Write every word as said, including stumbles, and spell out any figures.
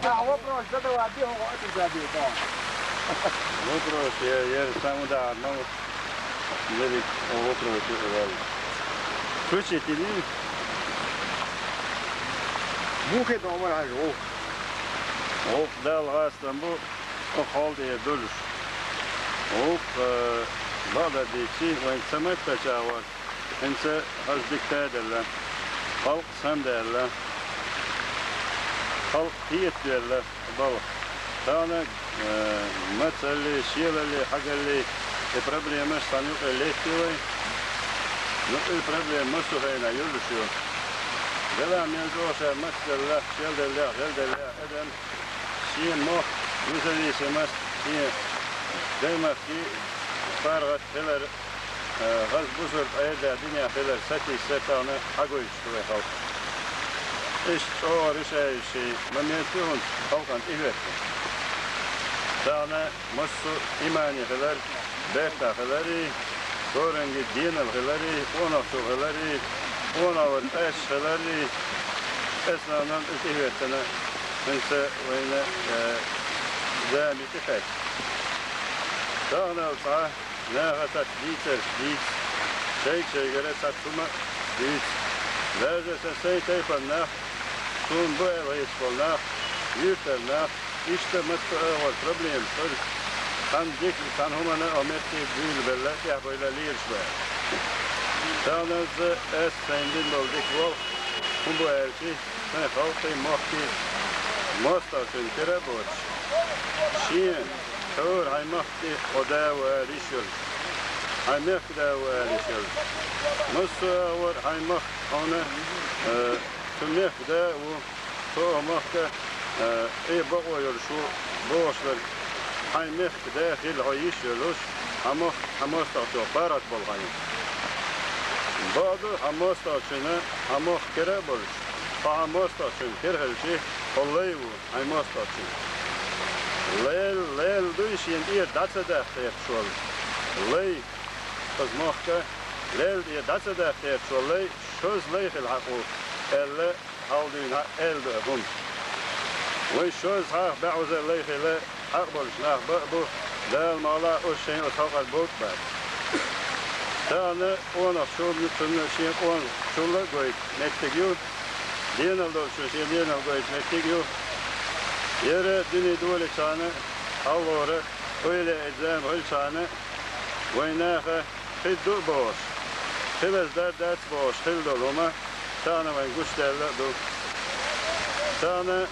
А вопрос задавать бегу, отвечать бегу. Вопрос, я, я сам, да, ну, дерриг вопрос задавать. Слушайте, ну, мухи дома хожу. Оп, Дала гӀазкхи бу, оха хьал тӀе долуш. Оп, э, бакъдерг дийцича, вайн ца маттача вар. ХӀинца хаза дика таделла, халкъ самаделла, халкъ хетавелла балха. Тахана, э, мацалли, шелалли, хьагалли, и проблемаш цхьана юкъе летти вай. Ну, и проблема массо хӀайна йолуш ю. Делахь мел чӀогӀа ша мацаделла, шелделла, гӀелделла адам шен мохк, независимость, шен даймахкий паргӀат хилар, э, хаза бусург Ӏедал дуьнен хилар сатийсар тахана хьагойтуш ду вай халкъ. Иштта чӀогӀа решающий момент ю хӀинца халкъана тӀехӀоьттина. Тахана массо а имани хилар, бертахь хиларий, цхьа ранги денал хиларий, къонахчул хиларий, къонахвар къаьсташ хиларий, основном и тӀехӀоьттина хӀинца вайна, э, зама тӀекхаьчча. Таханал цхьа наха цхьацца дийцарш дийца, шайга-шайгара цхьацца хӀума дийца. Даже сан сайн тайпана нах, суна бу аьлла гӀерташ болу нах, юьртара нах, иштта массо а агӀор проблемаш хир. Цхьана дика, цхьана хӀуманна а метте буьйлабелла, тӀехбевлла лелаш бу аьлла. Таханазза ас сайна дина долу дика волу хӀун бу аьлча, сайн халкъий, мохкий, мостагӀчун кира а боцуш, шен хьура хьайн махкахь хьо да ву ала йиш йолуш, хьайн мехкан да ву ала йиш йолуш. Массо а агӀор хьайн махка хьуна, э, цу мехкан да а ву, цо а махка, э, и бакъо йолуш ву бохуш дерг, хьайн мехкан да хила хьо йиш йолуш, хьан мох-, хьан мостагӀчо паргӀат болу хьайна. Бакъду, хьан мостагӀчунна хьан мохк кира а болуш, хьо хьан мостагӀчун кира хилча, хьо лай ву хьайн мостагӀчун. Лай, лай дуй шена тӀера дӀа ца даха кхеташ волу лай, хаза мохка, лай тӀера дӀа ца даха кхеташ волу лай, шозза лай хила хьакъ ву, аьлла, хьалха дуьйна аьлла ду и хӀума. Вайн шозза хьаха баьӀуза лай хила хьакъ болуш нах бакъ бу, Дала мукъ лахь, оцу шайн оцу халкъара болх бац. Тахана къонахчунна, цунна шен къонахчул а гойту меттиг ю, денал долчун шен денал гойту меттиг ю. Яра дуьне долийчхьана, хьалхара, ойла а, и зама хилчхьана, вайн наха хир ду а бохуш, хилаза дар дац бохуш хила долу хӀума тахана вайн гучудаьлла а ду. Тахана